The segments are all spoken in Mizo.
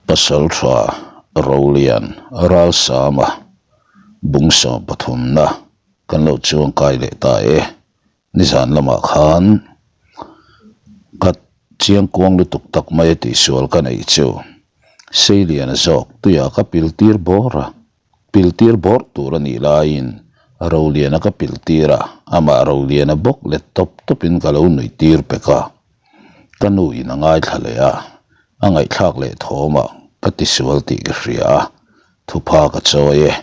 Pasaltha Rolian Ralsama bungsawm pathumna kan lo chuangkai leh ta e. Nizan lamah khan ka chiangkuang lutuk tak mai a tihsual ka neih chu Seiliana zawk tuiah ka pil tir bawr a, pil tir bawr tur a nih laiin Roliana ka pil tir a, amah Roliana bawk let tawp tawpin ka lo nuih tir pek a. Ka nu in a ngaithla leh a, a ngaihthlak leh thawmah ka tisual tih ka hria a, thupha ka chawi e.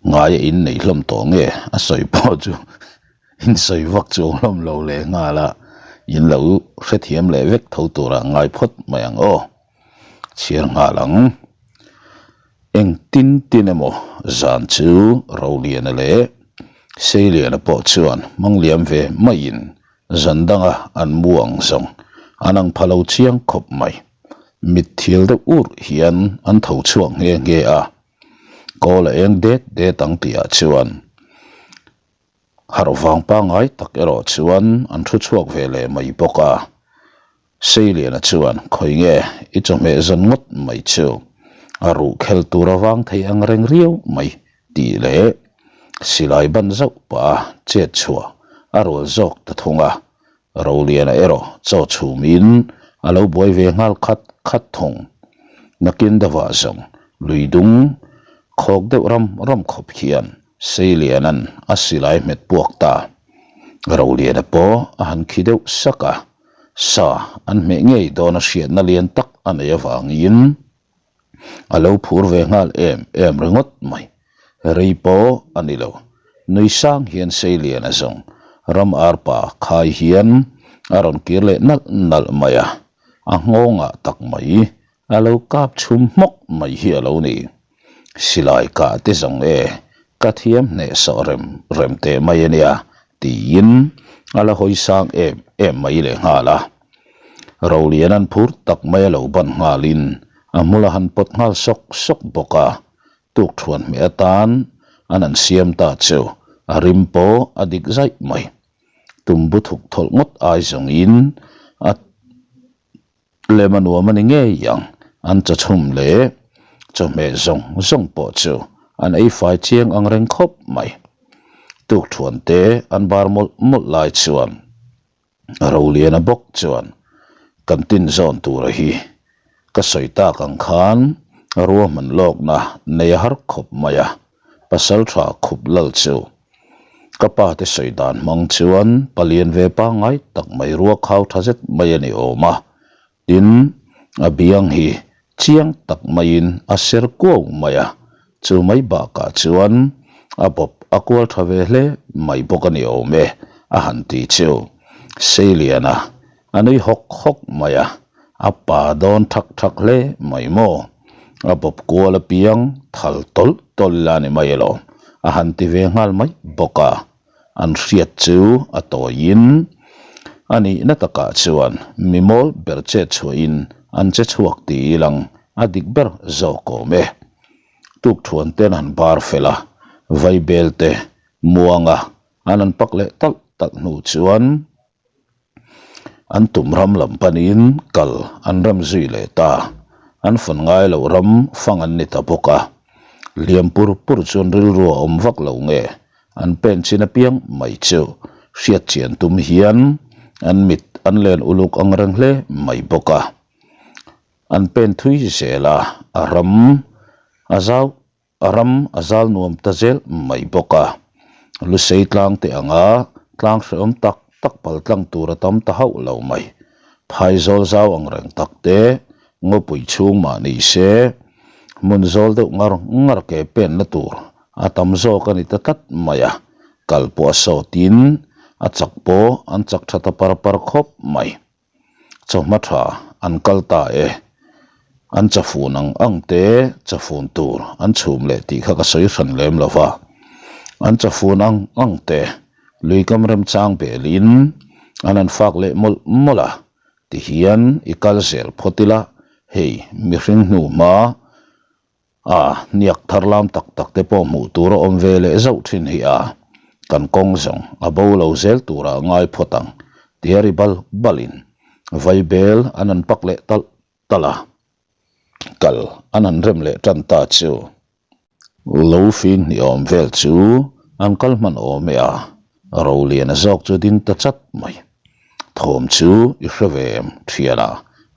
Ngaia in neih hlawm tawh nge? A sawi pawh chu in sawi vak chu awm hlawm lo leh nghal a, in lo hrethiam leh vek tho turah ngai phawt mai ang aw. Chhiar nghal ang. Eng tin tin emaw zan chu Roliana leh Seiliana pawh chuan hmangliam ve maiin Zan danga an mu ang zawng an ang pha lo chiang khawp mai. Mit thil deuh ur hian an tho chhuak nghe nghe a. Kawl a eng det det ang tihah chuan harh vang pangngai tak erawh chuan an thu chhuak ve leh mai bawk a. Seiliana chuan khawi nge i chawhmeh zan ngawt mai chu a ruh khel tur a vang thei ang reng riau mai tih leh silai ban zauh pah a chet chhuah a rual zawk ta thung a, Roliana erawh chaw chhumin a lo buai ve nghal khat khat thung. Nakin deuhah zawng lui dung khawk deuh ram ram khawp hian Seiliana'n a silai hmet puak ta. Roliana pawh a han khi deuh sak a, sa an hmeh ngei dawn a hriatna lian tak a nei avangin A lo phur ve nghal em em ringawt mai. Rei pawh a ni lo. Nui sang hian Seiliana zawng ram arpa khai hian a rawn kir leh nalh nalh mai a, a nghawngah tak mai a lo kap chhum hmawk mai hi a lo ni. Silai kah te zawng e, ka thiam hnehsawh rem rem teh mai a nia tiin a la hawi sang em em mai lehnghal a. Rolian an phur tak mai a lo ban nghalin a hmul a han pawt nghal sawk sawk bawk a, tukthuan hmeh atan an an siam ta chu a rim pawh a dik zaih mai. Tumbu thuk thawlh ngawt ai zawngin a lem a nuam a ni ngei ang, an chawchhum leh chawhmeh zawng zawng pawh chu an ei fai chiang ang reng khawp mai. Tukthuan te an bar mawlh mawlh lai chuan. Roliana bawk chuan kan tin zawn tura hi ka sawi tak ang khan ruahman lawkna nei a har khawp mai a, pasal tha khup lal chu ka pa te sawi dan hmang chuan palian ve pangngai tak mai rua khau tha zet mai a ni awm a, Tin, a biang hi chiang tak maiin a ser kuau mai a, chu mai bakah chuan a bawp a kual tha ve hle mai bawk a ni awm e, a han ti chu. Seiliana a nui hawk hawk mai a, a pa dawn thak thak hle mai maw? A bawp kual apiang thal tawlh tawlh ila ni mai alawm, a han ti ve nghal mai bawk a. An hriat chu a tawiin a nihna takah chuan mi mawl ber chet chhuahin an che chhuak ti ilang a dik ber zawk awm e. Tukthuan ten han bar fel a, vaibel te muanga an han pak leh talh talh hnu chuan An tum ram lam panin kal an rem zui leh ta. An fun ngai loh ram fang an ni ta bawk a. Liam pur pur chuan rilru a awm vak lo nge an pen chin apiang mai chu hriat chian tum hian an mit an len uluk ang reng hle mai bawk a. An pen thui zel a, a ram a zau A ram a zal nuam ta zel mai bawk a, Lusei tlang te anga tlang hrehawm tak tak pal tlang tur a tam ta hauh lo mai. Phaizawl zau ang reng tak te, ngawpui chhung mah ni se, hmun zawl deuh ngar ngar ke penna tur a tam zawk a ni ta tlat mai a, kal pawh a sawtin a chak pawh an chak tha ta par par khawp mai. Chawhma tha an kal ta e. An chafun ang ang te chafun tur an chhum leh tih kha ka sawi hran lem lo va. An chafun ang ang te lui kam remchang belin an han fak leh mawlh mawlh a, tihian i kal zel phawt ila hei mihring hnu hma A, hniak thar lam tak tak te pawh hmuh tur a awm ve leh zauh thin hi a, kan kawng zawng a bo lo zel turah ngai phawt ang tia ri bal balin vaibel an an pak leh talh talh a. Kal an han rem leh tan ta chu. Lo fing hnih awm vel chu an kal hman awm e a, Roliana zawk chu ding ta chat mai. Thawm chu i hre ve em thiana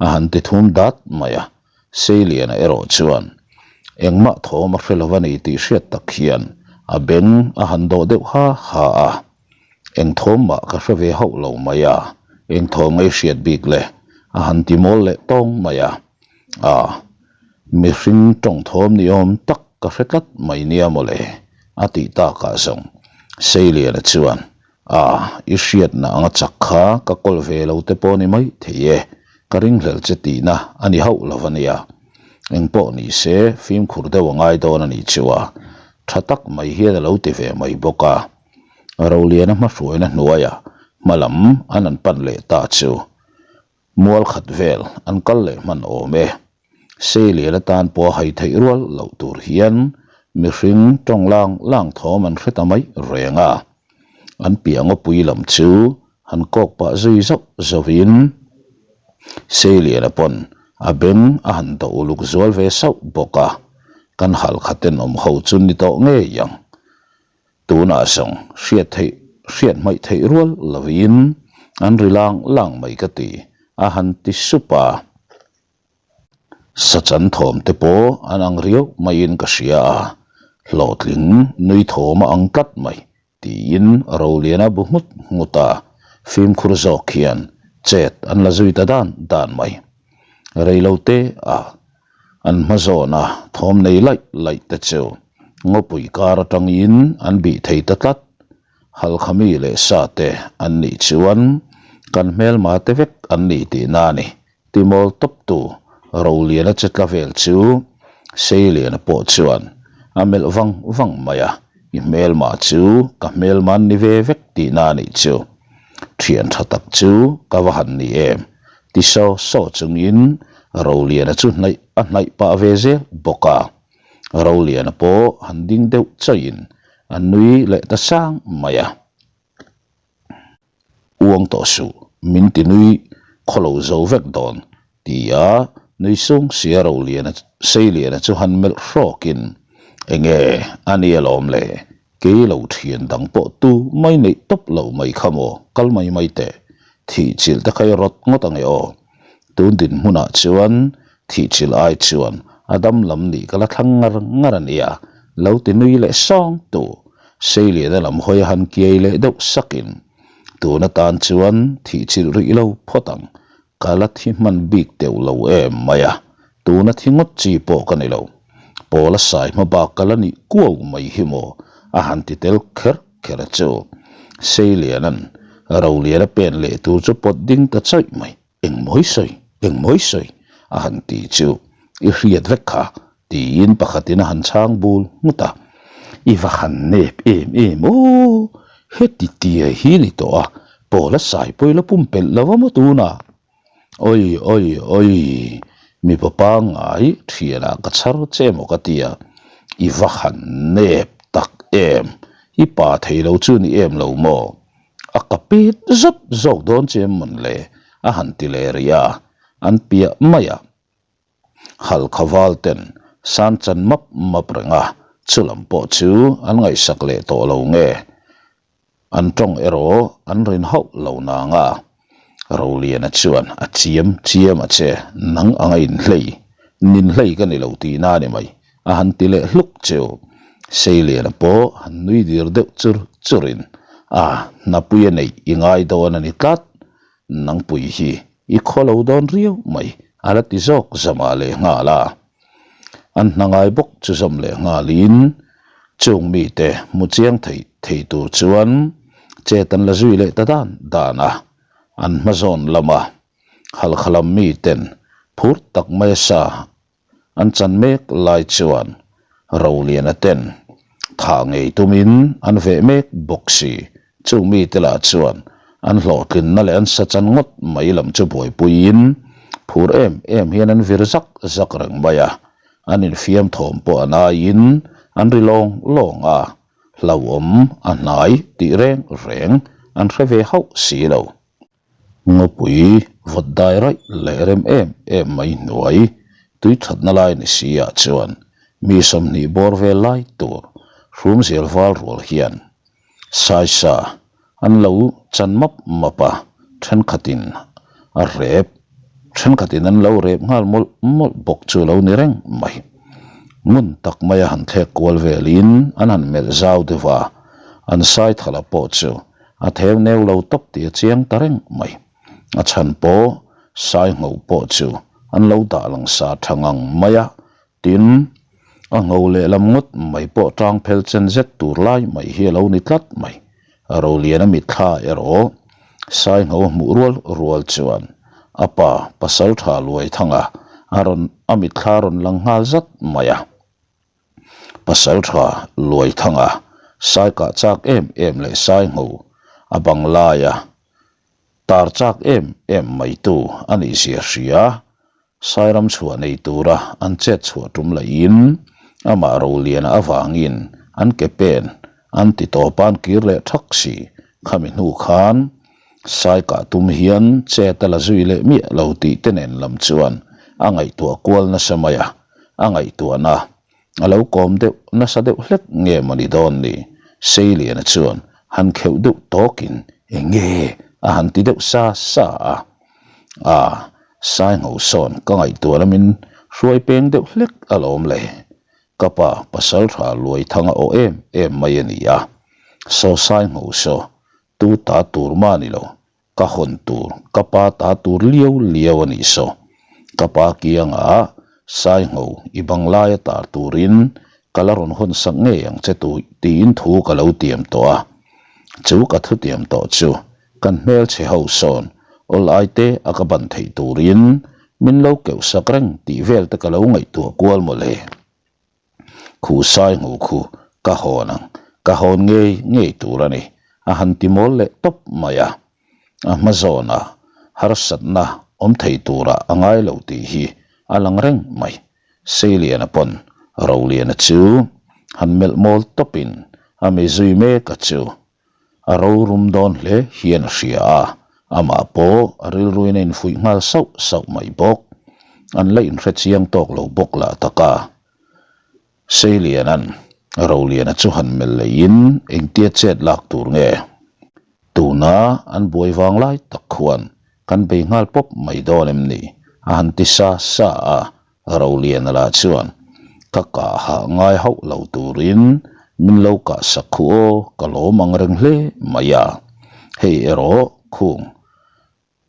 a han ti thum dat mai a, Seiliana erawh chuan engmah thawm a hre lo a ni tih hriat tak hian a beng a han dawh deuh ha ha a. Eng thawm mah ka hre ve hauh lo mai a, eng thawm ngei hriat bik le a han ti mawl leh tawng mai a. A, mihring tawng thawm ni awm tak ka hre tlat mai nia mawle a tih takah zawng Seiliana chuan A, i hriatna anga chak kha ka kawl ve lo te pawh ni mai thei e, ka ringhlel che tihna a ni hauh lo a nia. Engpawh ni se fimkhur deuh a ngai dawn a nih chu a, tha tak mai hian a lo ti ve mai bawk a. Roliana hmahruaina hnuaiah hma lam an an pan leh ta chu mual khat vel an kal leh hman awm e. Seilian atan pawh a hai theih rual loh tur hian mihring tawng lang lang thawm an hre ta mai reng a. An piah ngawpui lam chu han kawk pah zui zauh zauhin Seiliana pawn a beng a han dawh uluk zual ve sauh bawk a, kan halkha tenawm ho chu ni tawh ngei ang. Tunah zawng hriat theih hriat hmaih theih rual lovin an ri lang lang mai ka ti, a han ti sup a. Sachan thawm te pawh an ang riau maiin ka hria a, hlawhtling nui thawm a ang tlat mai tiin Roliana bu nghut nghut a, fimkhur zawk hian chet an la zui ta dan dan mai. Reilote a An hma zawna thawm nei laih laih te chu ngawpui kar atangin an bih thei ta tlat. Halkhami leh sa te an nih chuan kan hmelma te vek an ni tihna a ni. Timawl tawptu Roliana che tla vel chu Seiliana pawh chuan a melh vang vang mai a, I hmelma chu ka hmelma an ni ve vek tihna a nih chu. Thian tha tak chu ka va han ni em? Ti saw saw chungin Roliana chu hnaih a hnaih pah ve zel bawk a. Roliana pawh han ding deuh chauhin a nui leh ta sang mai a. Uang tawh suh, min ti nui khawlo zo vek dawn tia nui sung sia Roliana Seiliana chu han melh hrawkin, Enge a ni alawm le? Kei lo thian dang pawh tu mai neih tawp lo mai kha maw, kal mai mai teh. Thih chilh te kha i rawt ngawt ange aw. Tun dinhmunah chuan thih chilh ai chuan a dam lam nih ka la thlang ngar ngar a nia, lo ti nui leh sawng tu. Seiliana lam hawi a han kiai leh deuh sakin, Tun atan chuan thih chilh rih lo phawt ang, Ka la thi hman bik deuh lo em mai a, tuna thi ngawt chi pawh ka ni lo. Pawla sai hma bak ka la nih kuau mai hi maw a han ti tel kher kher a chu. Seiliana'n Roliana pen leh tur chu pawt ding ta chawih mai, Engmawi sawi, engmawi sawi a han ti chu i hriat vek kha Tiin pakhatin a han chhang bul nghut a, I va han nep em em aw, heti tia hi ni tawh a, Paula sai pawh i la pumpelh lo a maw tunah? Awi awi awi, mipa pangngai thianah ka chhar che emaw ka tia, i va han nep tak em, i pa thei lo chu ni em lo maw? A ka pet zawt zawk dawn che em mawn le? a han ti leh rih a, an piah mai a. Halkha val ten san chan map map reng a, chulam pawh chu an ngaihsak leh tawh lo nge? An tawng erawh an rin hauh lo nang a, Roliana chuan a chiam chiam a che, nang anga inhlei, ninhlei ka ni lo tihna a ni mai, a han ti leh hluk chu. Seiliana pawh han nui dir deuh chur churin, A, hnapui a neih i ngai dawn a ni tlat, Nangpui hi i khaw lo dawn riau mai a la ti zawk zamah leh nghal a. An hna ngai bawk chu zawm leh nghalin chung mite hmu chiang thei thei tur chuan chet an la zui leh ta dan dan a. An hma zawn lama halkha lam miten phur tak mai a sa An chan mek lai chuan Roliana ten thah ngei tumin an veh mek bawk si. Chung mite lah chuan an hlawhtlinna leh an sa chan ngawt mai lam chu buaipuiin phur em em hian an vir zak zak reng mai a. An infiam thawm pawh an aiin an ri lawng lawng a, hlauhawm a hnai tih reng reng an hre ve hauh si lo. Ngawpui vawt dai raih leh rem em em mai hnuai. Tui thatna lai ni si ah chuan mi 20 bawr vel lai tur hrumzel val rual hian Saisa an lo chan map map a, thenkhatin a rep, thenkhatin an lo rep nghal mawlh mawlh bawk chu a lo ni reng mai. Ngun tak maia han thlek kual velin an han melh zau deuh a, an saithala pawh chu a theu neu lo tawp tih a chiang ta reng mai. A chhan pawh saingho pawh chu an lo dah langsa tha ngang mai a, Tin, a ngho lehlam ngawt mai pawh tang phel chen zet tur lai mai hi a lo ni tlat mai. Roliana mitthla erawh Saingho a hmuh rual rual chuan a pa Pasaltha Luaithanga a rawn a mitthla a rawn lang nghal zat mai a. Pasaltha Luaithanga Saikah chak em em leh Saingho a bang laia tar chak em em mai tu a nih zia hria Sairam chhuah nei tura an chet chhuah tum lahin amah Roliana avangin an ke pen an ti tawp a an kir leh thak si. Khami hnu khan Sai kah tum hian chet a la zui leh miah lo tih te nen lam chuan a ngaihtuah kual nasa mai a, a ngaihtuahna a lo kawm deuh nasa deuh hlek nge maw ni dawn ni? Seiliana chuan han kheuh deuh tawkin eng nge a han ti deuh sa sa a. A, Saingho sawn ka ngaihtuah lamin hruai peng deuh hlek alawm le. Ka pa Pasaltha Luaithanga aw em em mai a ni a. Saw Saingho saw tu ta tur mah ni lo, ka hawn tur ka pa ta tur liau liau a nih saw. Ka pa kiangah Saingho i banglaia tar turin ka la rawn hawn sak ngei ang che tu tiin thu ka lo tiam tawh a. Chu ka thu tiam tawh chu Kan hmelchhe ho sawn awl ai te a ka ban theih turin min lo keuh sak reng tih vel te ka lo ngaihtuah kual maw le. Khu sai hmu khu ka hawn ang, ka hawn ngei ngei tur a ni, a han ti mawl leh tawp mai a. A hma zawnah harsatna awm thei turah a ngai lo tih hi a lang reng mai. Seiliana pawn Roliana chu han melh mawl tawpin a mi zui mek a chu A rorum dawn hle hian a hria a, amah pawh a rilruin a infuih nghal sauh sauh mai bawk. An la inhre chiang tawk lo bawk lah tak a. Seiliana'n Roliana chu han melh leiin engtia chet lak tur nge? Tuna an buai vang lai tak khuan kan bei nghal pawp mai dawn em ni? a han ti sa sa a, Roliana lah chuan, Ka kah hah ngai hauh lo turin min lo kah sak khu aw, ka lawm ang reng hle mai a. Hei erawh khung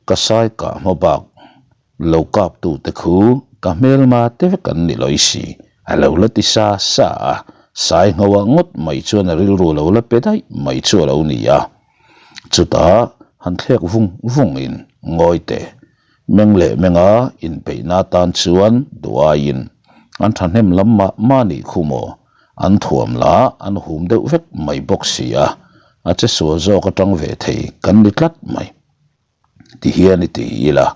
ka sai kah hma bak lo kap tute khu ka hmelma te vek an ni lawi si, a lo la ti sa sa a, sai ngho ah ngawt mai chuan a rilru lo la pe daih mai chu a lo ni a. Chutah han thlek vung vungin ngawi teh Meng leh menga inpeihna atan chuan duhaiin an thahnem lam mah mah nih khu maw? An thuam lah an hum deuh vek mai bawk si a, a che sual zawk atang ve thei kan ni tlat mai. Tihian i ti ila,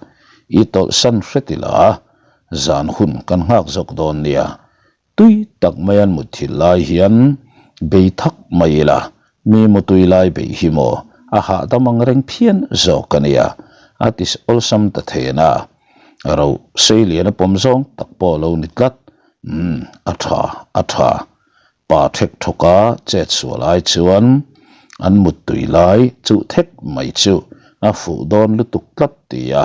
i tawlhsan hret ila, zan hun kan nghak zawk dawn nia, Tui tak mai an mutthilh lai hian bei thak mai ila, mi mutui lai beih hi maw a hahdam ang reng phian zawk a nia, a ti awlsam ta then a. Ro Seilian a pawm zawng tak pawh a lo ni tlat. Umm, a tha, a tha. Pa thek thawka chet sual ai chuan an muttui lai chuh thek mai chu a fuh dawn lutuk tlat tia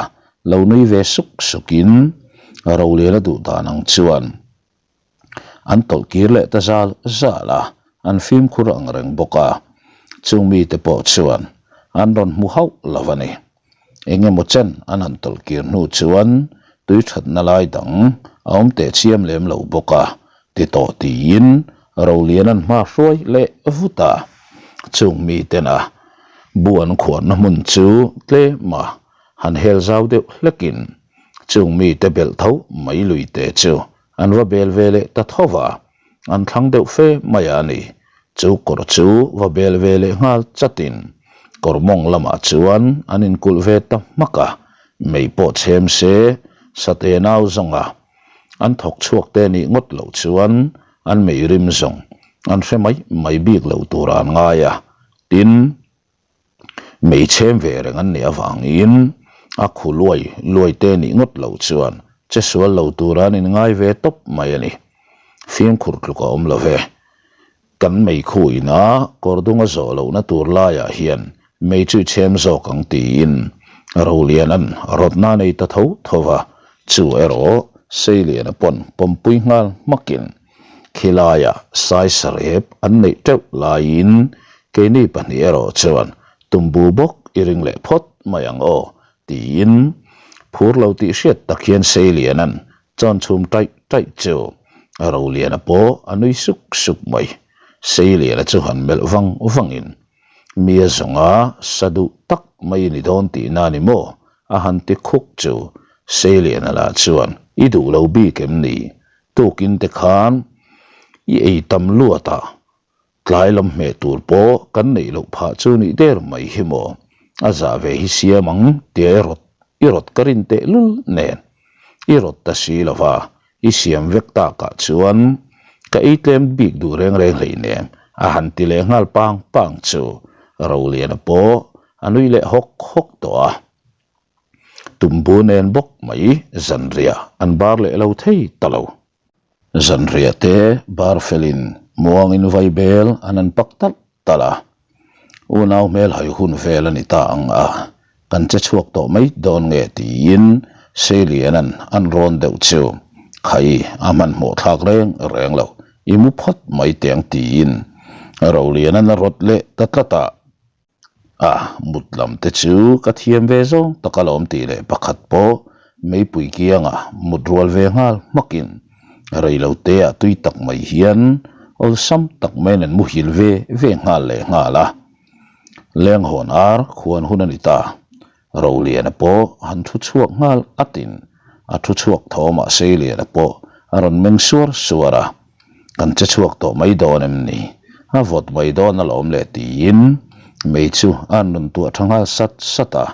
lo nui ve suk sukin Roliana duh dan ang chuan an tawlh kir leh ta zal zal a, an fimkhur ang reng bawk a, chung mite pawh chuan an rawn hmu hauh lo a ni. Eng emaw chen an han tawlh kir hnu chuan tui thatna lai dang a awm teh chiam lem lo bawk a, ti tawh tiin Rolian an hma hruai leh vut a, chung mitena bu an khuarna hmun chu tlem a han hel zau deuh hlekin chung mite belh tho mai lui te chu an va bel ve leh ta tho va, an thlang deuh fe mai a ni. Chu kawr chu va bel ve leh nghal chatin kawr mawng lamah chuan an inkulh ve ta hmak a, mei pawh chhem se sate nau zawnga an thawk chhuak te nih ngawt loh chuan an mei rim zawng an hre mai mai bik lo tura an ngai a, tin, Mei chhem ve reng an nih avangin a khu luai luai te nih ngawt loh chuan Che sual lo tura an inngai ve tawp mai a ni. Fimkhur tluk a awm lo ve. Kan meikhu ina kawr dunga zawh lohna tur laiah hian mei chu i chhem zawk ang tiin Roliana'n rawtna a nei ta tho tho va, chu erawh Seiliana pawn pawmpui nghal hmakin khilaiah saisarep an neih teuh laiin keini pahnih erawh chuan tumbu bawk i ring leh phawt mai ang aw tiin phur lo tih hriat tak hian Seiliana'n Chawn chhum taih taih chu Roliana pawh a nui suk suk mai. Seiliana chu han melh vang vangin, Mi a zawnga sa duh tak mai i ni dawn tihna a ni maw? a han ti khuk chu Seiliana lah chuan, I duh lo bik em ni? Tukin te khan i ei tam luat a, Tlai lam hmeh tur pawh kan neih loh phah chu nih der mai hi maw? A zah ve hi siam ang tia i rawt i rawt ka rin teh lul nen. I rawt ta si lo va, i siam vek takah chuan ka ei tlem bik duh reng reng hleinem a han ti leh nghal pang pang chu Roliana pawh a nui leh hawk hawk tawh a. Tumbu nen bawk mai zanriah an bar leh lo thei ta lo. Zanriah te bar felin muangin vaibel an an pak talh talh a, unau hmel hai hun vel a ni ta ang a, kan che chhuak tawh mai dawn nge tiin Seiliana'n an rawn deuh chu khai a hmanhmawh thlak reng reng lo, i mu phawt mai teh ang tiin Roliana'n a rawt leh ta tlat a. A, mut lam te chu ka thiam ve zawng tak alawm tih leh pakhat pawh meipui kianga mut rual ve nghal hmakin reilo te ah tui tak mai hian awlsam tak maiin an muhil ve ve nghal leh nghal a. Lenghawn ar khuan hun a ni ta. Roliana pawh han thu chhuak nghal atin a thu chhuak thawmah Seiliana pawh a rawn meng suar suar a. Kan che chhuak tawh mai dawn em ni? A vawt mai dawn alawm le tiin mei chu a han rawn tuah tha nghal sat sat a,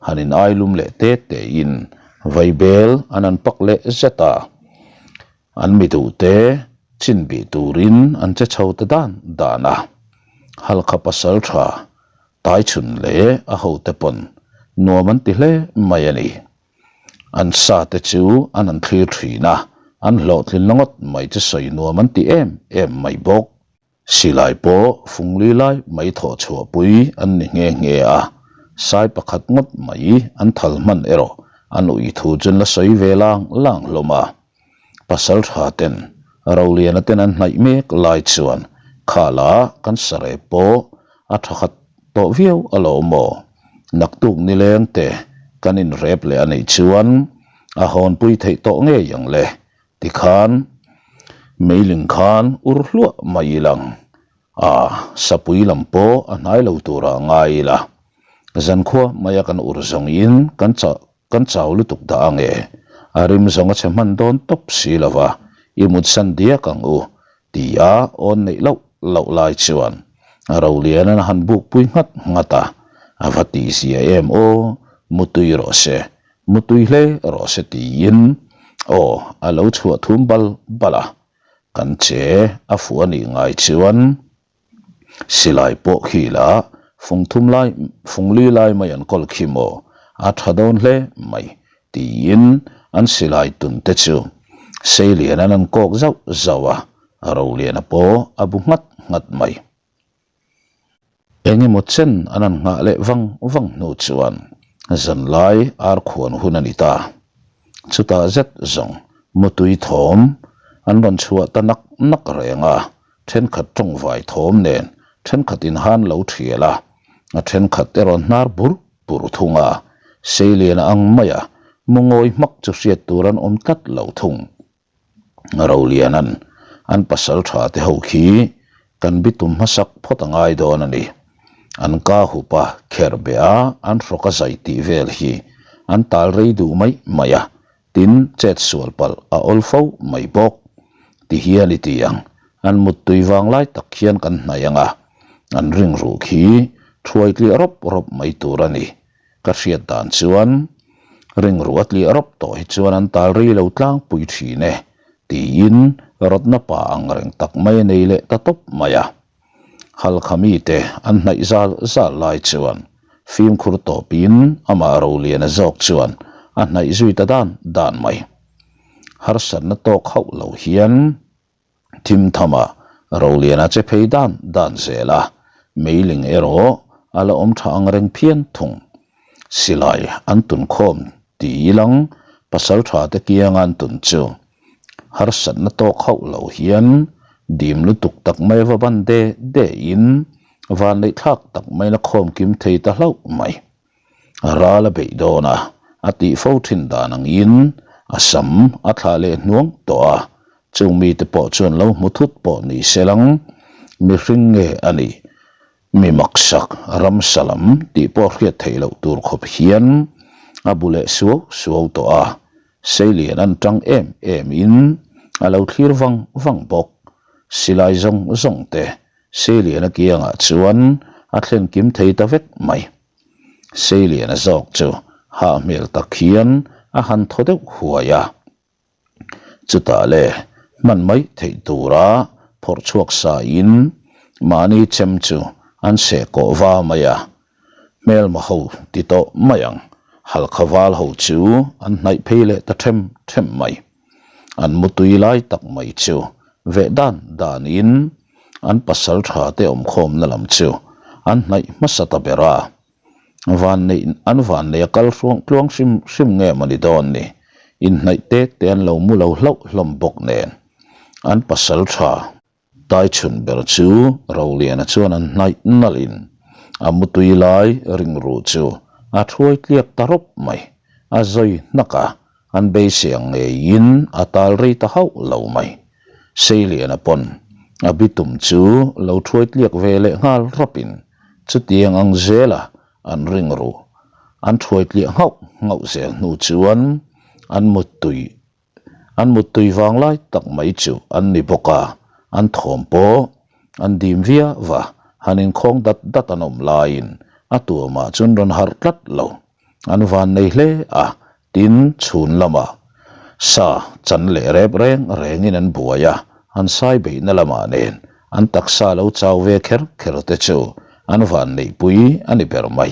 han in ai lum leh te tein vaibel an han pak leh zet a. An mi duhte chin bih turin an che chho ta dan dan a. Halkha pasal tha Taichhun leh a hote pawn nuam an ti hle mai a ni. An sa te chu an an thlir thin a, an hlawhtlin la ngawt mai chu sawi nuam an ti em em mai bawk. Silai pawh fungli lai mai thawh chhuahpui an ni nghe nghe a, sai pakhat ngawt mai an thal hman erawh an ui thu chu an la sawi ve lang lang hlawm a. Pasal tha ten Roliana ten an hnaih mek lai chuan khala kan sare pawh a tha khat tawh viau alawm aw. Naktuk nileng te kan inrep leh a nih chuan a hawnpui theih tawh ngei ang le tikhan meiling khan ur hluah mai ilang a, sapui lam pawh a hnai lo turah ngai ila zankhua maia kan ur zawngin kan chah Kan chau lutuk dah ang e, a rim zawng a chhe hman dawn tawp si lo va, i mutsan diak ang u, tia awn neih loh loh lai chuan Roliana'n a han bukpui nghat nghat a, a va tihzia em aw, mutui rawh se, mutui hle rawh se tiin aw a lo chhuah thum bal bal a, kan che a fuh a nih ngai chuan Silai pawh khi la fung thum lai fung li lai mai an kawl khi maw a tha dawn hle mai tiin an silai tun te chu Seilian an an kawk zauh zauh a, Roliana pawh a bu nghat nghat mai. Engemaw chen an an nghah leh vang vang hnu chuan zanlai ar khuan hun a ni ta. Chutah zet zawng mutui thawm an rawn chhuah ta nak nak reng a, Thenkhat tawngvai thawm nen thenkhat in han lo thial a, a thenkhat erawh hnar bur bur thung a, Seiliana ang maia mu ngawi hmak chu hriat tur an awm tlat lo thung. Rolianan an pasal tha te ho khi kan bitum hmasak phawt a ngai dawn a ni. An ka hup a, kherh beh a, an hrawk a zai tih vel hi an tal rei duh mai mai a, Tin, chet sual palh a awl fo mai bawk. Ti hian i ti ang, an muttui vang lai tak hian kan hnaih ang a, an ring ruh khi thuai tliah rawp rawp mai tur a ni. Ka hriat dan chuan, ring ruh a tliah rawp tawh hi chuan an tal rei lo tlangpui thin e, tiin rawtna pa ang reng tak mai a nei leh ta tawp mai a. Halkha mite an hnaih zal zal lai chuan fimkhur tawpin amah Roliana zawk chuan a hnaih zui ta dan dan mai. Harsatna tawk hauh lo hian thim thama Roliana che phei dan dan zel a, meiling erawh a la awm tha ang reng phian thung. Silai an tun khawm ti ilang pasaltha te kianga an tun chu harsatna tawk hauh lo hian dim lutuk tak mai va ban de de in vanneih thlak tak maiin a khawm kim thei ta hlauh mai. Ral a beih dawn a, a tih fo thin dan angin a sam a thlah leh hnuang tawh a, chung mite pawh chuan lo hmu thut pawh ni se lang mihring nge a nih? Mi maksak ramsa lam tih pawh hriat theih loh tur khawp hian a bu leh suau suau tawh a, Seilian an tang em em in a lo thlir vang vang bawk. Silai zawng zawng te Seiliana kiangah chuan a thlen kim thei ta vek mai. Seiliana zawk chu hah hmel tak hian a han thaw deuh huai a. Chutah le hman mai theih tura phawrh chhuak sain mahni chem chu an seh kawh va mai a, hmelma ho ti tawh mai ang, halkha val ho chu an hnaih phei leh ta them them mai. An mutui lai tak mai chu veh dan danin an pasal tha te awmkhawmna lam chu an hnaih hmasa ta ber a. Vanneih an vanneih a kal hruang tluang hrim hrim nge maw ni dawn ni? Inhnaih tet te an lo mu lo hlauh hlawm bawk nen an pasal tha Taichhun ber chu Roliana chuan an hnaih nalh in a mutui lai ringruh chu a thuai tliak ta rawp mai. A zawi hnak a, an beisei ang ngeiin a tal rei ta hauh lo mai. Seiliana pawn a bitum chu lo thuai tliak ve leh nghal rawpin Chutiang ang zela an ring ru. An thuaitliah nghauh nghauh zel hnu chuan an muttui an muttui vang lai tak mai chu an ni bawk a, an thawm pawh an dim viau a, han inkhawng dat dat an awm laiin a tuamah chuan rawn harh tlat lo. An van nei hle a, tin chhun lamah sa chan leh rep reng rengin an buai a, an sai beihna lamah nen an taksa lo chau ve kher kher te chu an van neihpui a ni ber mai.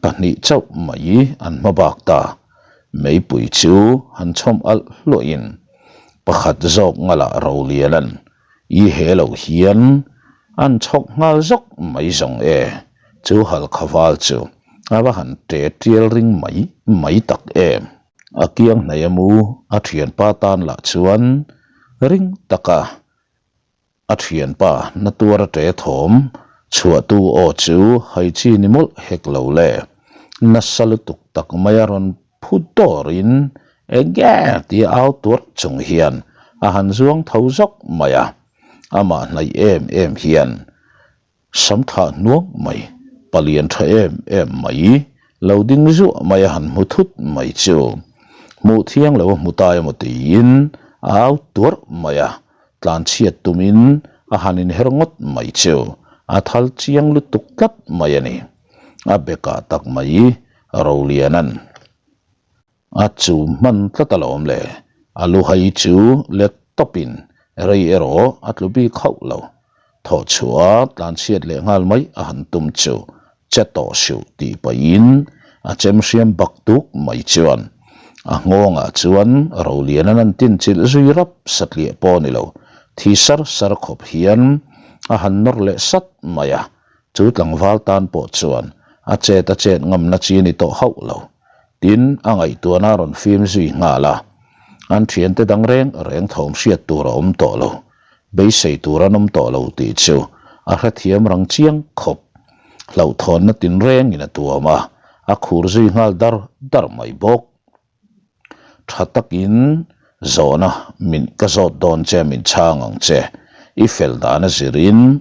Pahnih chauh mai an hma bak ta. Meipui chu han chhawm alh hluahin pakhat zawk ngalah Roliana'n I he lo hian an chhawk nghal zawk mai zawng e. Chu halkha val chu a va han ṭe ṭial ring mai mai tak em. A kiang hnaih a mu a ṭhianpa tan lah chuan ring taka a ṭhianpa na tuar a ṭe thawm chhuahtu aw chu hai chi ni mawlh hek lo le. Nasa lutuk tak mai a rawn phu dawrin enge tia au tuar chung hian a han zuang tho zawk mai a. Amah hnaih em em hian Sam thlah hnuang mai, palian tha em em mai, lo ding zuah mai a han hmu thut mai chu hmuh thiang lo a hmu ta emaw tiin a au tuarh mai a, tlanchhiat tumin a han inher ngawt mai chu a thal chiang lutuk tlat mai a ni. A bekah tak mai Roliana'n. A chu hman tlat alawm le, a luhai chu let tawpin rei erawh a tlu bik hauh lo. Thawh chhuah a tlanchhiat leh nghal mai a han tum chu che tawh suh tih pahin a chem hriam bak tuk mai chuan a nghawngah chuan Roliana'n an tin chilh zui rap satliah pawh ni lo, thi sar sar khawp hian a han nawr leh sat mai a, chu tlangval tan pawh chuan a chet a chet ngamna chi ni tawh hauh lo. Tin, a ngaihtuahna a rawn fim zui nghal a, an thiante dang reng reng thawm hriat tur a awm tawh lo, beisei tur an awm tawh lo tih chu a hrethiam rang chiang khawp. Hlauhthawnna tinrengin a tuam a, a khur zui nghal dar dar mai bawk. Tha takin zawhna min ka zawt dawn che min chhang ang che, i fel dan a zirin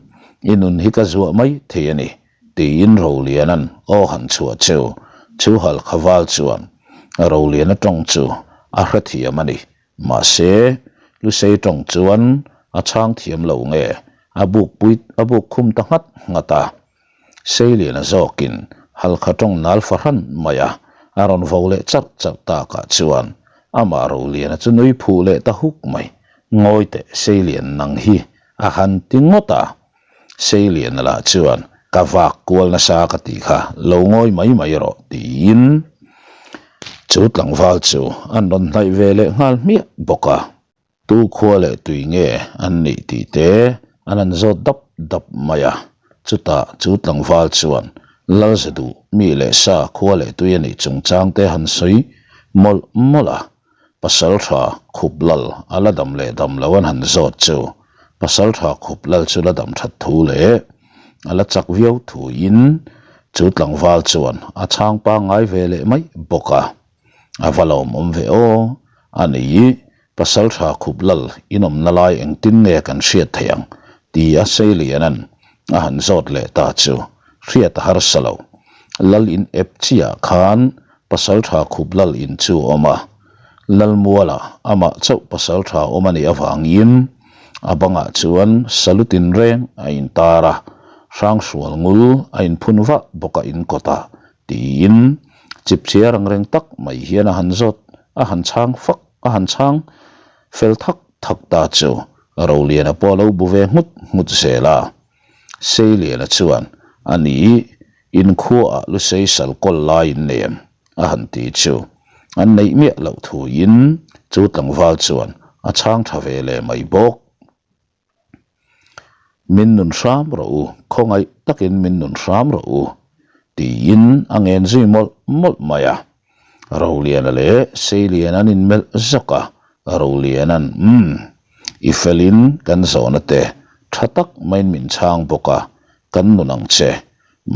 i nun hi ka zuah mai thei a ni tiin Roliana'n aw han chhuah chu chu halkha val chuan Roliana tawng chu a hrethiam a ni. Mahse, Lusei tawng chuan a chhang thiam lo nge a buk pui a buk khum ta nghat nghat a. Seiliana zawkin halkha tawng nal fahran mai a, a rawn vo leh charh charh takah chuan amah Roliana chu nui phuh leh ta huk mai. Ngawi teh Seilian nang hi a han ti ngawt a. Seiliana lah chuan ka vak kual nasa ka tih kha lo ngawi mai mai rawh tiin. Chu tlangval chu an rawn hnaih ve leh nghal hmiah bawk a. Tu khua leh tui nge an nih tih te an han zawt dap dap mai a. Chutah chu tlangval chuan Lalza duh mi leh sa khua leh tui a nih chungchang te han sawi mawlh mawlh a. Pasaltha khup lal a la dam leh dam lo an han zawt chu Pasaltha khup lal chu la dam that thu leh a la chak viau thuin chu tlangval chuan a chhang pangngai ve leh mai bawk a. A va lawmawm ve aw, a ni Pasaltha khup lal inawmna lai engtin nge kan hriat theih ang? ti a Seiliana'n a han zawt leh ta chu hriat a harsa lo. Lal in ep chiah khan Pasaltha khup lal in chu a awm a, Lalmuala amah chauh pasaltha awm a nih avangin a bangah chuan salu tinreng a intar a, Hrangsual ngul a inphun vah bawk a inkawtah tiin chipchiar angreng tak mai hian a han zawt a han chhang fak a han chhang fel thak thak ta chu Roliana pawh a lo bu ve nghut nghut zel a. Seiliana chuan a ni inkhuaah Lusei sal kawl lai in nei em? a han ti chu an neih miah loh thuin chu tlangval chuan a chhang tha ve leh mai bawk. Min nun hram rawh u, khawngaih takin min nun hram rawh u, tiin a ngen zui mawlh mawlh mai a. Roliana leh Seiliana an inmelh zawk a, Roliana'n, Umm, i felin kan zawhna te tha tak maiin min chhang bawk a, kan nun ang che.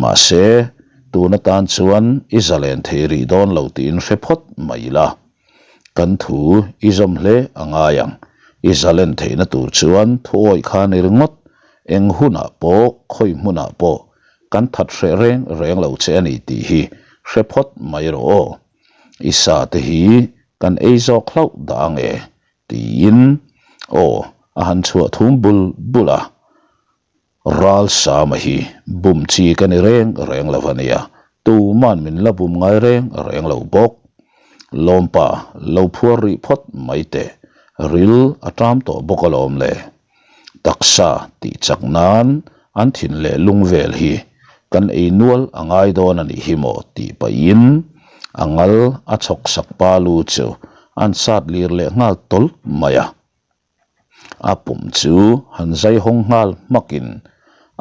Mahse, tun atan chuan i zalen thei rih dawn lo tiin hre phawt mai la. Kan thu i zawm hle a ngai ang. I zalen theihna tur chuan thuawih kha ni ringawt, eng hunah pawh, khawi hmunah pawh kan that hreh reng reng lo che a ni tih hi hre phawt mai rawh aw. I sa te hi kan ei zawk hlauh dah ang e, tiin aw a han chhuah thum bul bul a. Ral Sama hi bum chi ka ni reng reng lo a nia, tuman min la bum ngai reng reng lo bawk. Lawmpa lo phuar rih phawt mai teh, ril a ṭam tawh bawk alawm le. Taksa tih chak nan an thin leh lung vel hi kan ei nual a ngai dawn a nih hi maw tih pahin a ngal a chhawk sak pa lu chu an sat lir leh nghal tawlh mai a. A pum chu han zai hawng nghal hmakin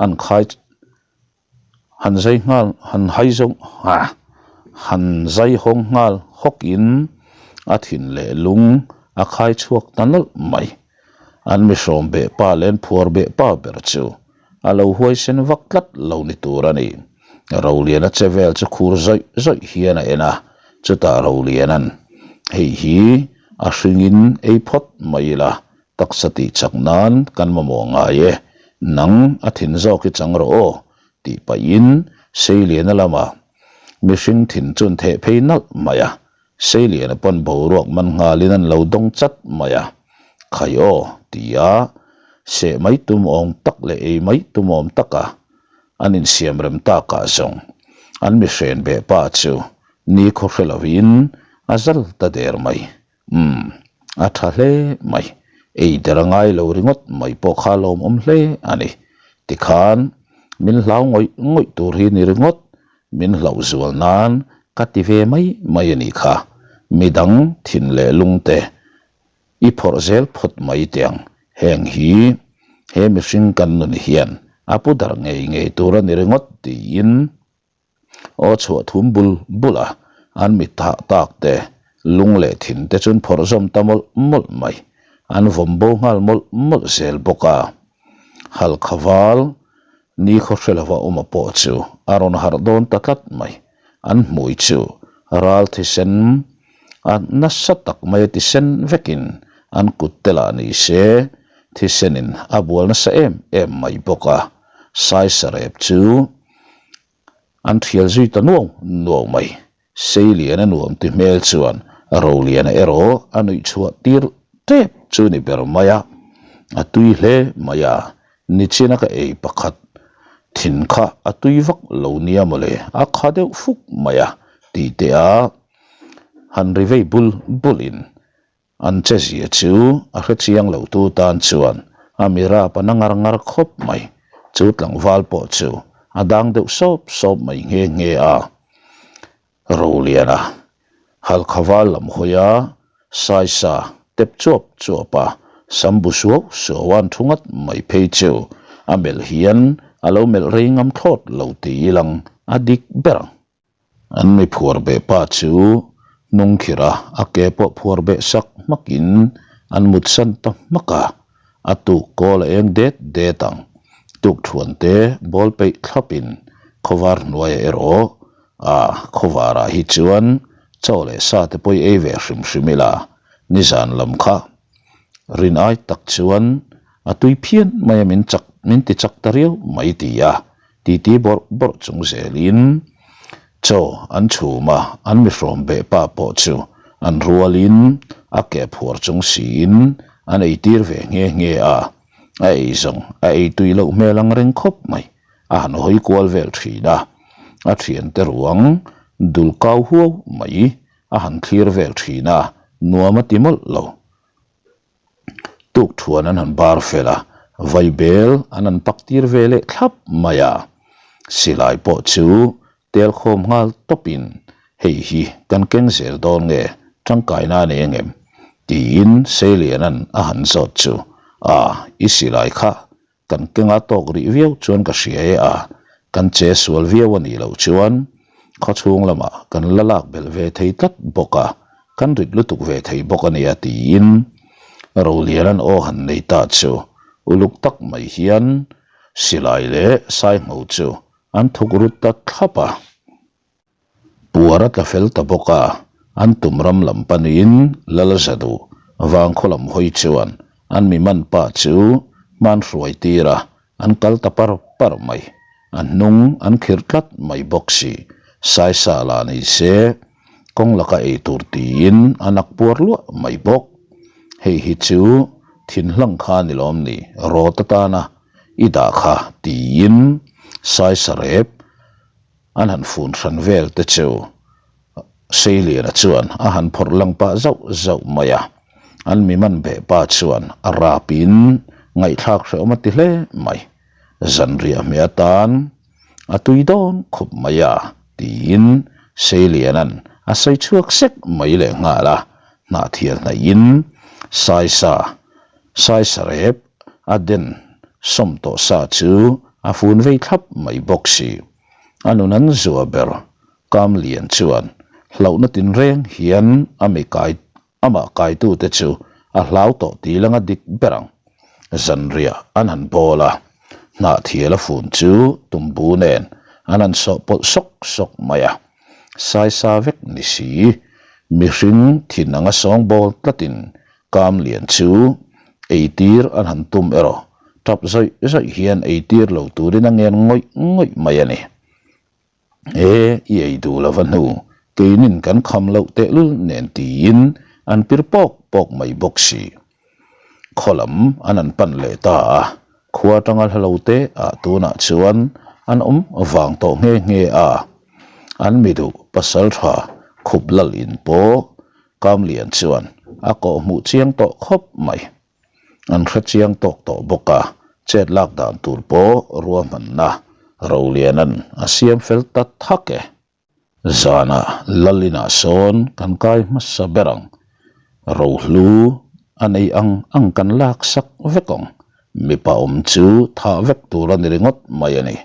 an khai han zai nghal han hai zawng han zai hawng nghal hawkin a thin leh lung a khai chhuak ta nawlh mai. An mi hrawm beh pa leh an phuar beh pa ber chu a lo huaisen vak tlat lo ni tur a ni. Roliana che vel chu khur zawih zawih hian a en a, chutah Roliana'n, Hei hi a hringin ei phawt mai ila, taksa tih chak nan kan mamawh ngai e, nang a thin zawk hi chang rawh aw, tih pahin Seiliana lamah mihring thin chu an theh phei nalh mai a, Seiliana pawn boruak man nghalin an lo dawng chat mai a, Khai aw, tia seh mai tum awm tak leh ei mai tum awm taka an insiam rem takah zawng an mihren beh pa chu nikhaw hre lovin a zal ta der mai. Umm, a tha hle mai, ei der a ngai lo ringawt mai pawh kha lawmawm hle a ni. Tikhan min hlau ngawih ngawih tur hi ni ringawt Min hlauh zual nan ka ti ve mai mai a nih kha. Midang thin leh lung te i phawrh zel phawt mai teh ang. Heng hi he mihring kan nun hian a pu dar ngei ngei tur a ni ringawt tiin aw chhuah thum bul bul a, an mit thah tak te lung leh thin te chuan phawrh zawm ta mawlh mawlh mai. An vawm bo nghal mawlh mawlh zel bawk a. Halkha val Nikhaw hre lova awma pawh chu a rawn harh dawn ta tlat mai. An hmui chu ral thisen a nasa tak mai a tisen vekin an kut te lah ni se thisenin a bual nasa em em mai bawk a. Saisarep chu an thial zui ta nuau nuau mai. Seiliana nuam ti hmel chuan Roliana erawh a nuih chhuah tir tep chu ni ber mai a, a tui hle mai a, nichina ka ei pakhat thin kha a tui vak lo nia mawle, a kha deuh fuk mai a tih teh a han ri vei bul bul in An che zia chu a hre chiang lo tu tan chuan a mi rap a na ngar ngar khawp mai. Chu tlangval pawh chu a dang deuh sawp sawp mai nghe nghe a. Roliana. Halkha val lam hawi a, Saisa tep chuap chuap a, sam bu suau suau a an thu ngat mai phei chu a melh hian a lo melh rei ngam thlawt lo ti ilang a dik ber ang. An mi phuar beh pa chu hnung khirh a, a ke pawh phuar beh sak hmakin an mut san ta hmak a, a tuk kawl a eng det det ang. Tuk thuan te bawl peih thlapin khawvar hnuaiah erawh a khawvarah hi chuan chaw leh sa te pawh i ei ve hrim hrim ila, nizan lam kha rin ai tak chuan a tui phian mai a min chak min ti chak ta riau mai ti a. Titi bawrh bawrh chung zelin chaw an chhum a, an mihrawm beh pa pawh chu an rualin a ke phuar chung siin an eitir ve nghe nghe a, a ei zawng a ei tui loh hmel ang reng khawp mai, a han hawi kual vel thin a, a thiante ruang dul kau huau mai a han thlir vel thin a, nuam a ti mawlh lo. Tuk thuan an han bar fel a, vaibel an han pak tir ve leh thlap mai a. Silai pawh chu tel khawm nghal tawpin, Hei hi kan keng zel dawn nge, tangkaina a nei angem? tiin Seiliana'n a han zawt chu, A, i silai kha Kan kenga tawk rih viau chuan ka hria e a, kan che sual viau a nih loh chuan khawchhung lamah kan la lak belh ve thei tlat bawk a, kan rit lutuk ve thei bawk a nia tiin Roliana'n aw han nei ta chu uluk tak mai hian silai leh saingho chu an thuk rut ta thlap a. Puar a tla fel ta bawk a, an tum ram lam panin Lal Zaduh vangkhaw lam hawi chuan an mi man pa chu hman hruai tir a, an kal ta par par mai. A hnung an khirh tlat mai bawk si, Saisa la ni se kawng laka ei tur tiin a nak puar luah mai bawk. Hei hi chu thinhlang kha ni lawm ni, rawt atana i dah kha tiin Saisa rep An han fun hran vel te chu Seiliana chuan a han phawrh lang pah zauh zauh mai a, an mi man beh pa chuan a rapin ngaihthlak hrehawm a ti hle mai. Zanriah hmeh atan a tui dawn khup mai a tiin Seiliana'n a sawi chhuak sek mai leh nghal a, hnahthial hnaihin Saisa Saisa rep a den sawm tawh sa chu a fun vei thlap mai bawk si. A nun an zua ber Kamlian chuan hlauhna tinreng hian a mi kai amah kaitute chu a hlau tawh tih langa dik ber ang. Zanriah an han bawl a, hnahthial a fun chu tumbu nen an han sawh pawlh sawk sawk mai a. Saisa vek ni si, mihring thin anga sawngbawl tlatin Kamlian chu eitir an han tum erawh tap zawih zawih hian eitir lo turin a ngen ngawih ngawih mai a ni. E, i ei duh lova hnu, keinin kan kham loh tehlul nen tiin an pir pawk pawk mai bawk si. Khaw lam an han pan leh ta a, khua atanga hla lo te ah tunah chuan an awm vang tawh nghe nghe a. An mi duh pasaltha khup lal in pawh Kamlian chuan a kawh hmuh chiang tawh khawp mai. An hre chiang tawk tawh bawk a, chet lak dan tur pawh ruahmanna Roliana'n a siam fel ta thak e. Zanah Lal inah sawn kan kai hmasa ber ang. Rohlu a nei ang ang kan lak sak vek ang. Mipa awm chu thah vek tur a ni ringawt mai a ni.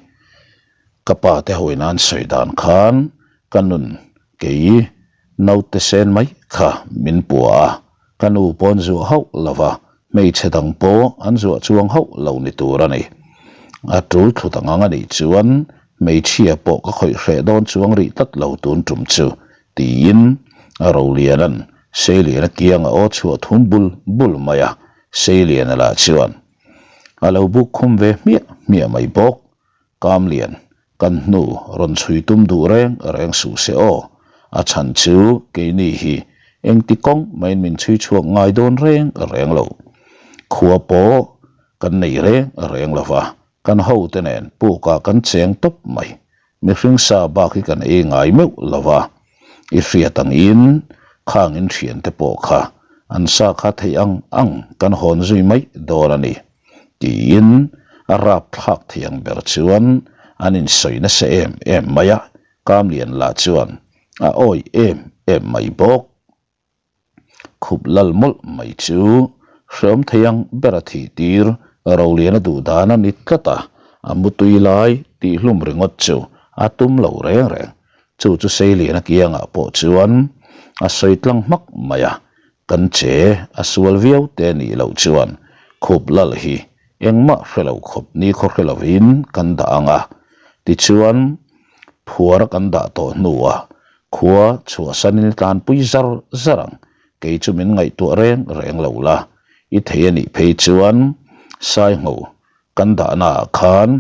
Ka pa te hawi nan sawi dan khan ka nun kei Naute sen mai kha min pua a, ka nu pawn zuah hauh lo va, hmeichhe dang pawh an zuah chuang hauh lo ni tur a ni. A tul thlut ang ang a nih chuan hmeichhia pawh ka khawih hreh dawn chuang rih tlat lo tun tum chu, tiin Roliana'n Seiliana kianga aw chhuah thum bul bul mai a, Seiliana lah chuan a lo buk khum ve hmiah hmiah mai bawk. Kamlian, kan hnu rawn chhui tum duh reng reng suh se aw, a chhan chu keini hi engti kawng maiin min chhui chhuak ngai dawn reng reng lo. Khua pawh kan nei reng reng lo va, kan hote nen pukah kan cheng tawp mai. Mihring sa bak hi kan ei ngai meuh lo va, i hriat angin khang in thiante pawh kha an sa kha theih ang ang kan hawn zui mai dawn a ni. Tiin a rapthlak thei ang ber chuan an insawi nasa em em mai a, Kamlian lah chuan a awih em em mai bawk. Khup lal mawlh mai chu hreawm thei ang ber a thih tir Roliana duh dan a ni tlat a, a mutui lai tih hlum ringawt chu a tum lo reng reng. Chu chu Seiliana kiangah pawh chuan a sawi tlang hmak mai a, kan che a sual viau te nih loh chuan khup lal hi engmah hre lo khawp ni khaw hre lovin kan dah ang a, tichuan Phuar a kan dah tawh hnuah khua chhuahsanin i tlanpui zar zar ang, kei chu min ngaihtuah reng reng lo la, i thei a nih phei chuan Saingho kan dahnaah khan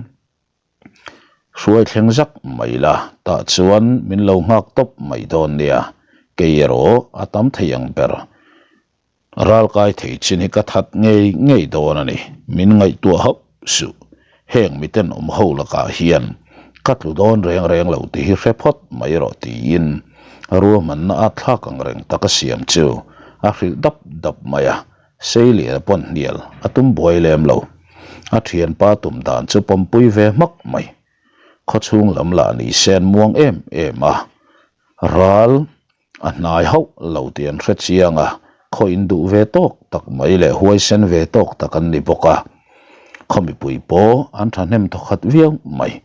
hruai thleng zak mai la, tah chuan min lo nghak tawp mai dawn nia, kei erawh a tam thei ang ber. Ralkai thei chin hi ka that ngei ngei dawn a ni. Min ngaihtuah hauh suh. Heng miten awm ho lakah hian ka tlu dawn reng reng lo tih hi hre phawt mai rawh tiin ruahmanna a thlak ang reng tak a siam chu a hrilh dap dap mai a. Seiliana pawn hnial a tum buai lem lo. A thianpa tum dan chu pawmpui ve hmak mai. Khawchhung lam lah ni se an muang em em a. Ral A hnai hauh lo tih an hre chiang a, khaw in duh ve tawk tak mai leh huaisen ve tawk tak an ni bawk a. Khaw mipui pawh an thahnem thawkhat viau mai.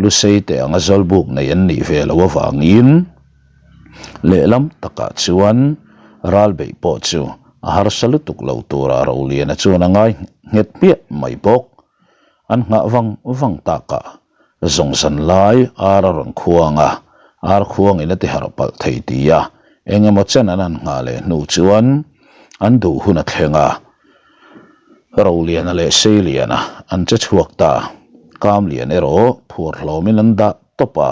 Lusei teh anga zawlbuk nei an nih ve loh avangin lehlam takah chuan ralbeih pawh chu a harsa lutuk lo tura Roliana chuan a ngai nghet hmiah mai bawk. An nghah vang vang takah Zawng zan lai ar a rawn khuang a, ar khuangin a ti harh palh thei ti a, eng emaw chen an han nghah leh hnu chuan an duh hun a thleng a. Roliana leh Seiliana an che chhuak ta, Kamlian erawh phuar hlawmin an dah tawp a,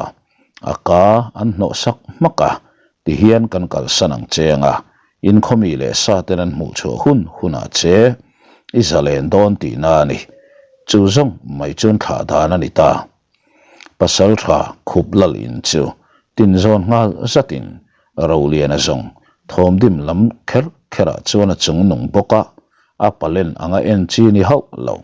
a ka an hnawh sak hmak a, tihian kan kalsan ang cheng a, Inkhawmi leh sa ten an hmuh chhuah hun hunah che i zalen dawn tihna a ni. Chu zawng mai chuan thlah dan a ni ta. Pasal tha khup lal in chu tin zawn nghal zatin Roliana zawng thawmdim lam kher kherah chuan a chung nung bawk a, a palen anga en chi ni hauh lo.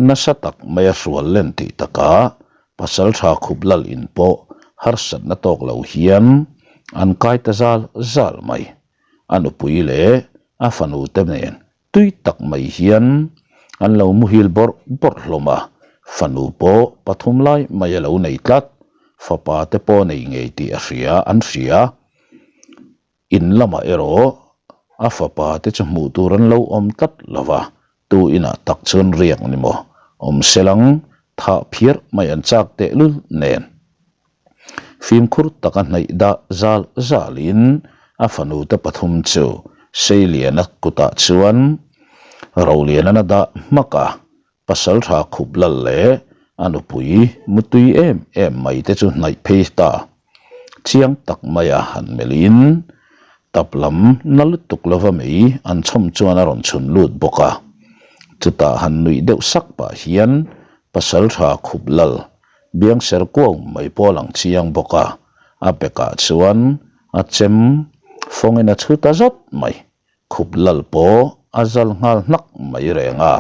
Nasa tak mai a hrual len tih takah pasaltha khup lal in pawh harsatna tawk lo hian an kai ta zal zal mai. A nupui leh a fanu te nen tui tak mai hian an lo muhil bawrh bawrh hlawm a, fanu pawh pathum lai mai a lo nei tlat, fapa te pawh nei ngei tih a hria an hria. In lamah erawh a fapa te chu hmuh tur an lo awm tlat lo va, tu inah tak chuan riak ni maw? Awm selang thah phiar mai an chak tehlul nen. Fimkhur taka hnaih dah zal zalin a fanu te pathum chu Seiliana kutah chuan Rolianan a dah hmak a, Pasaltha khup lal leh a nupui mutui em em mai te chu hnaih phei ta. Chiang tak maia han melhin tap lam na lutuk lova mei an chhawm chuan a rawn chhun lut bawk a. Chutah han nuih deuh sak pah hian Pasaltha khup lal biang ser kuau mai pawh a lang chiang bawk a, a bekah chuan a chem fawngin a chhu ta zawt mai. Khup lal pawh a zal nghal hnak mai reng a.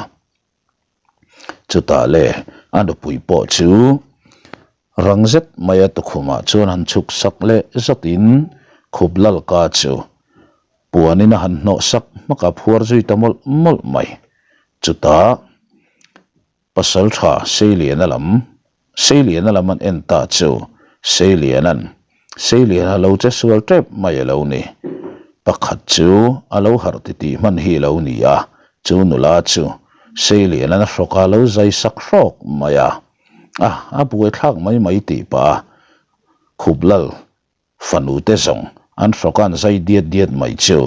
Chutah le a nupui pawh chu rang zet mai a tukhumah chuan han chhuk sak leh zatin khup lal ka chu puanin a han hnawh sak hmak a phuar zui ta mawlh mawlh mai. Chutah Pasal tha Seiliana lam Seiliana lam an en ta chu Seiliana'n Seiliana lo che sual tep mai a lo ni. Pakhat chu a lo harh titih hman hi a lo ni a, chu nula chu Seiliana'n a hrawk a lo zai sak hrawk mai a. A, a buaithlak mai mai tih pah a khup lal Fanu te zawng an hrawk an zai diat diat mai chu.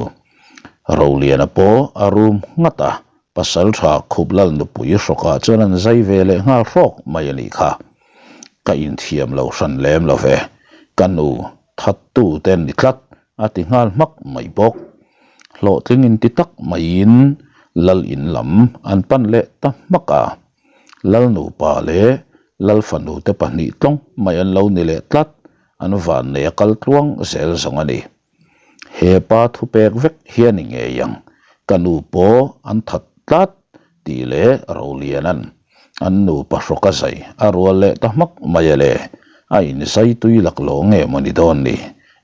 Roliana pawh a rum nghat a, pasaltha Khuplal nupui hrawkah chuan an zai ve leh nghal hrawk mai a nih kha. Ka inthiam lo hran lem lo ve, ka nu thattu te an ni tlat a ti nghal hmak mai bawk. Hlawhtling inti tak maiin Lal in lam an pan leh ta hmak a. Lal nupa leh Lal fanu te pahnih tlawng mai an lo ni leh tlat. An vannei a kal tluang zel zawng a ni. He pa thupek vek hi a ni ngei ang, ka nu pawh an that tlat tih leh Roliana'n an nupa hrawk a zai a rual leh ta hmak mai a le, a inzai tui lak lo nge maw ni dawn ni?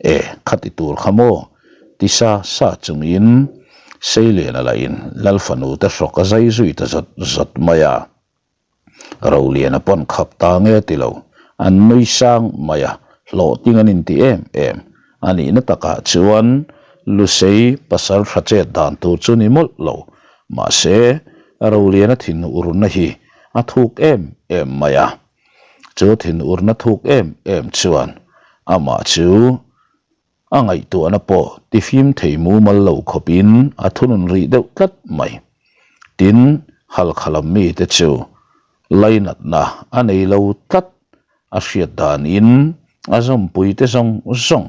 E, khati tur kha maw? Ti sa sa chungin Seiliana lahin Lal fanu te hrawk a zai zui ta zawt zawt mai a. Roliana pawn khap ta nge ti lo, an nui sang mai a, hlawhting an inti em em. A nihna takah chuan Lusei pasal tha chet dan tur chu ni mawlh lo, mahse Roliana thinurna hi a thuk em em mai a. Chu thinurna thuk em em chuan amah chu A ngaihtuahna pawh tifim thei mumal lo khawpin a thunun rih deuh tlat mai. Tin, Halkha lam mite chu lainatna a nei lo tlat. A hriat danin a zawmpuite zawng zawng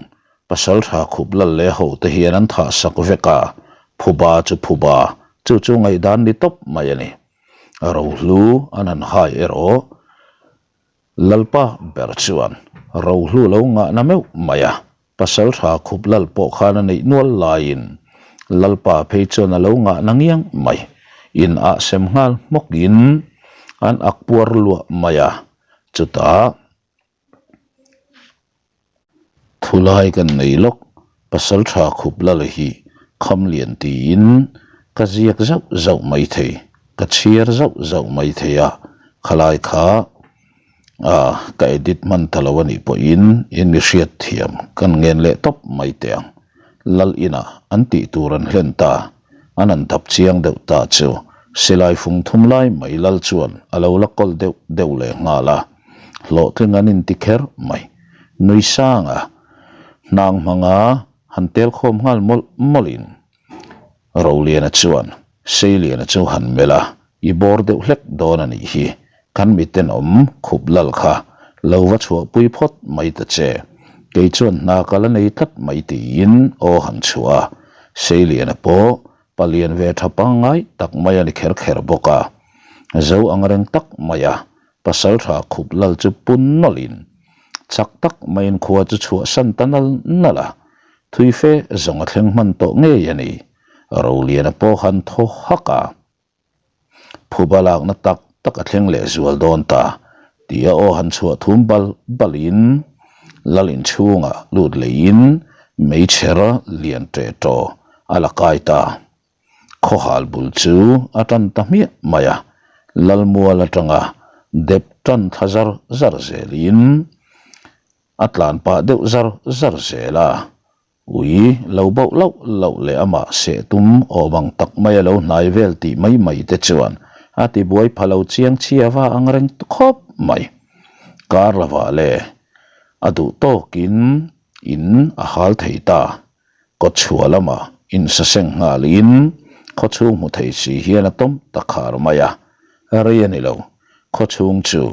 pasaltha khup lal leh hote hian an thahsak vek a, phuba chu phuba, chu chu ngaihdan ni tawp mai a ni. Rohlu an han hai erawh. Lalpa ber chuan rohlu lo ngahna meuh mai a, pasaltha khup lal pawh khan a neih nual laiin Lalpa phei chuan a lo ngahna ngiang mai. In ah sem nghal hmawkin an ak puar luah mai a, chutah Thulai kan nei lawk, Pasaltha khup lal hi kham lian tiin ka ziak zauh zauh mai thei, ka chhiar zauh zauh mai thei a, khalai kha ah ka edit hman ta lo a nih pawhin in mi hriat thiam kan ngen leh tawp mai teh ang. Lal inah an tih tur an hlen ta, an han dap chiang deuh ta chu silai fung thum lai mai lal chuan a lo la kawl deuh deuh leh nghal a. Hlawhtling an inti kher mai. Nui sanga hnang hmanga han tel khawm nghal mawlh mawlhin Roliana chuan Seiliana chu han melh a, I bawr deuh hlek dawn a nih hi, kan mitenawm khup lal kha lo va chhuahpui phawt mai ta che, kei chuan hna ka la nei tlat mai tiin aw han chhuah a, Seiliana pawh palian ve tha pangngai tak mai a ni kher kher bawk a, zo angreng tak mai a Pasaltha khup lal chu pun nawlhin chak tak maiin khua chu chhuahsan ta nal nal a, thui fe zawng a thleng hman tawh ngei a ni. Roliana pawh han thaw hak a, phuba lakna tak tak a thleng leh zual dawn ta tih a aw han chhuah thum bal balin lal inchhungah lut leiin meichher lian ṭeh ṭaw a la kai ta. Khawhal bul chu a tan ta hmiah mai a, Lalmual atanga dep tan thla zar zar zelin a tlan pah deuh zar zar zel a, ui lo bauh lauh lauh leh amah seh tum awm ang tak mai a lo hnai vel tih mai mai te chuan a ti buai pha lo chiang chhia va ang reng khawp mai. Kar lovah le a duh tawkin in a hal thei ta. Kawtchhuah lamah insaseng nghalin khawchhung hmu thei si hian a tawm ta khar mai a, rei a ni lo. Khawchhung chu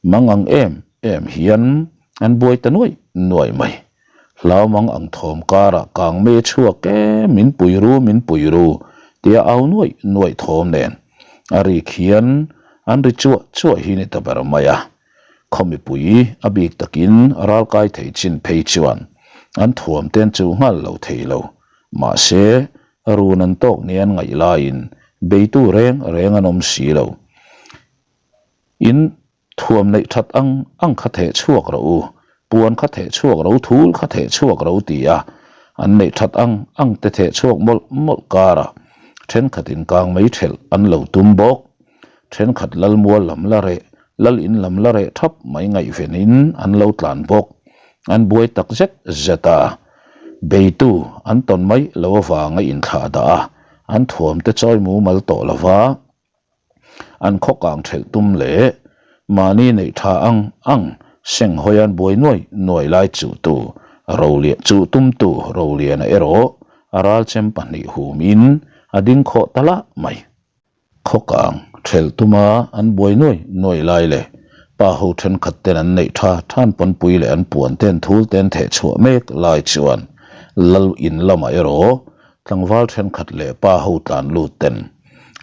mang ang em em hian an buai ta nuai nuai mai. Hlau mang ang thawm karah kang mei a chhuak e, min pui ru, min pui ru tia au nuai nuai thawm nen a rik hian an ri chuah chuah hi ni ta ber mai a. Khaw mipui a bik takin ralkai thei chin phei chuan an thuam ten chu nghal lo thei lo. Mahse, run an tawk ni an ngaih laiin beitu reng reng an awm si lo. In thuam neih that ang ang kha theh chhuak rawh u, puan kha theh chhuak ro, thul kha theh chhuak ro ti a an neih that ang ang te theh chhuak mawlh mawlh karah thenkhatin kang mei thelh an lo tum bawk. Thenkhat Lalmual lam la reh, Lal in lam la reh thap mai ngaihvenin an lo tlan bawk. An buai tak zet zet a, beitu an tawn mai lo avanga inthlah dah a, an thuam te chawi mumal tawh lo va, an khaw kang thelh tum leh mahni neih tha ang ang seng hawi an buai nuai nuai lai chuhtu Rolian chuh tumtu Roliana erawh a ralchem pahnih humin a ding khawh ta lah mai. Khawkang thelh tuma an buai nuai nuai lai leh pa ho thenkhat ten an neih tha than pawnpui leh an puan ten thul ten theh chhuah mek lai chuan Lal in lamah erawh tlangval thenkhat leh pa ho tlan lut ten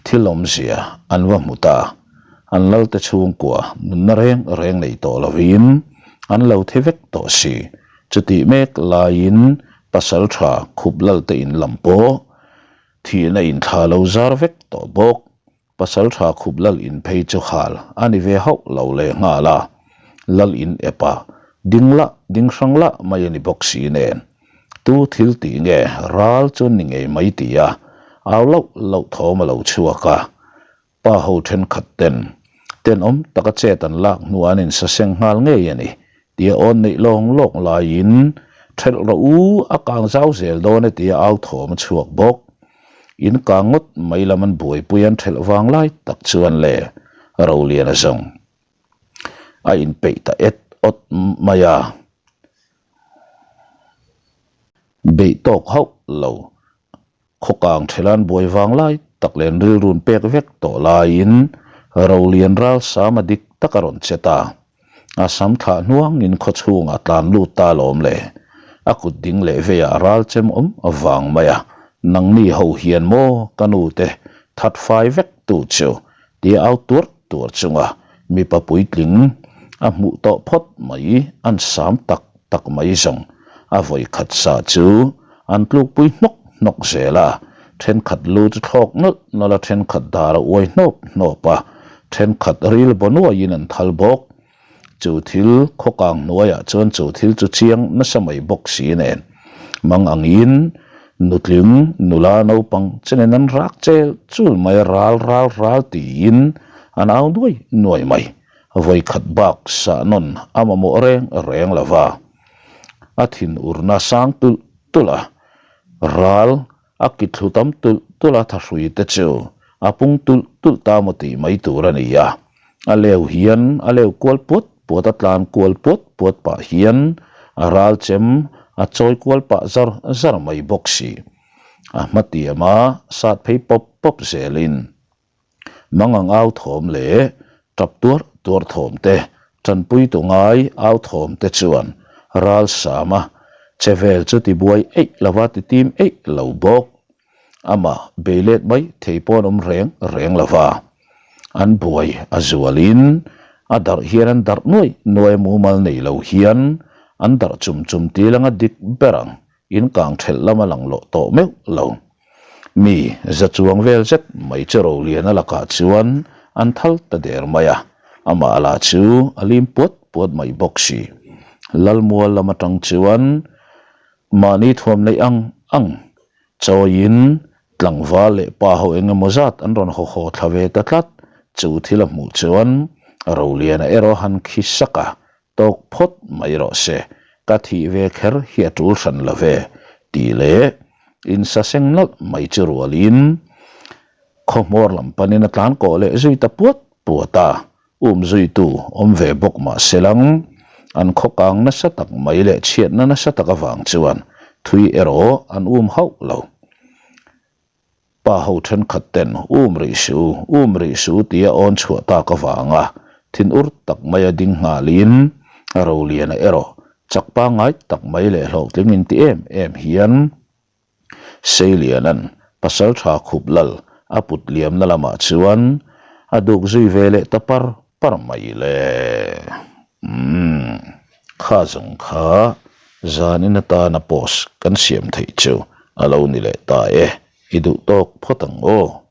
thil awmzia an va hmu ta. An lal te chhungkua nunna reng reng nei tawh lovin an lo thi vek tawh si. Chutih mek laiin pasaltha khup lal te in lam pawh Thihna inthla lo zar vek tawh bawk. Pasal tha khup lal in phei chu hal a ni ve hauh lo leh nghal a, lal in ep a, ding lah ding hrang lah mai a ni bawk si nen. Tu thil tih nge ral chu ni ngei mai ti a, au loh loh thawm a lo chhuak a. Pa ho thenkhat ten tenawm taka chet an lak hnuah an insaseng nghal ngei a ni tia awn neih lawng lawng laiin thelh rawh u a kang zau zel dawn e tia au thawm a chhuak bawk. In kang ngawt mai lam an buaipui an thelh vang lai tak chuan le Roliana zawng a inpeih ta et awt mai a. Beih tawk hauh lo Khawkang Thelan buai vang lai tak leh an rilrun pek vek tawh laiin Rolian ral sam a dik tak a rawn che ta. A sam thlah hnuangin khaw chhungah tlan lut ta alawm le. A kut ding leh veiah ral chem awm avang mai a, nangni ho hian maw ka nu te that fai vek tu chu tia au tuar tuar chunga mipa puitling a hmuh tawh phawt mai an sam tak tak mai zawng a vawi khat sa chu an tlukpui hnawk hnawk zel a, thenkhat lu chu thlawk nawlh nawlh a, thenkhat dar a uai hnawp hnawp a, thenkhat ril baw nuaiin an thal bawk. Chu thil khawkang hnuaiah chuan chu thil chu chiang nasa mai bawk si nen mang angin nutling nula naupang chenin an rak chel chul mai a, ral ral ral tiin an au nuai nuai mai. Vawikhat bak sah nawn a mamawh reng reng lo va, a thin urna sang tulh tulh a, ral A ki thlu tam tulh tulh a thahrui te chu a pung tulh tulh ta maw tih mai tur a ni a. A leu hian a leu kual puat puat a tlan kual puat puat pah hian a ral chem a chawi kual pah zar zar mai bawk si. A hmatiam a sat phei pawp pawp zelin. Mangang au thawm leh tap tuar tuar thawm te, tanpui tu ngai au thawm te chuan ral sama che vel chu ti buai eih lova ti tim eih lo bawk. Amah bei let mai thei pawn awm reng reng lova an buai a zualin a darh hian an darh nuai nuai mumal nei lo hian an darh chum chum til anga dik ber ang In kang thelh lam a lang loh tawh meuh lo. Mi za chuang vel zet mai chu Roliana lakah chuan an thal ta der mai a, amah lah chu a lim puat puat mai bawk si. Lalmual lam atang chuan mahni thuam neih ang ang chawiin tlangval leh pa ho eng emaw zat an rawn haw haw thla ve ta tlat. Chu thil a hmuh chuan Roliana erawh han khi sak a, Tawk phawt mai rawh se, ka thih ve kher hi a tul hran lo ve, tih leh insaseng nalh mai chu rualin khaw hmawr lam panin a tlan kawh leh zui ta puat puat a, um zuitu awm ve bawk mah se lang, an khaw kang nasa tak mai leh chhiatna nasa tak avang chuan thui erawh an um hauh lo. Pa ho thenkhat ten um rih su, um rih su tia awn chhuah tak avanga thinur tak maia ding nghalin Roliana erawh chak pangngai tak mai leh hlawhtling inti em em hian Seiliana'n pasaltha khup lal a put liamna lamah chuan a duk zui ve leh ta par par mai le. Umm, kha zawng kha zanin atana post kan siam theih chu a lo ni leh ta e, i duh tawk phawt ang aw.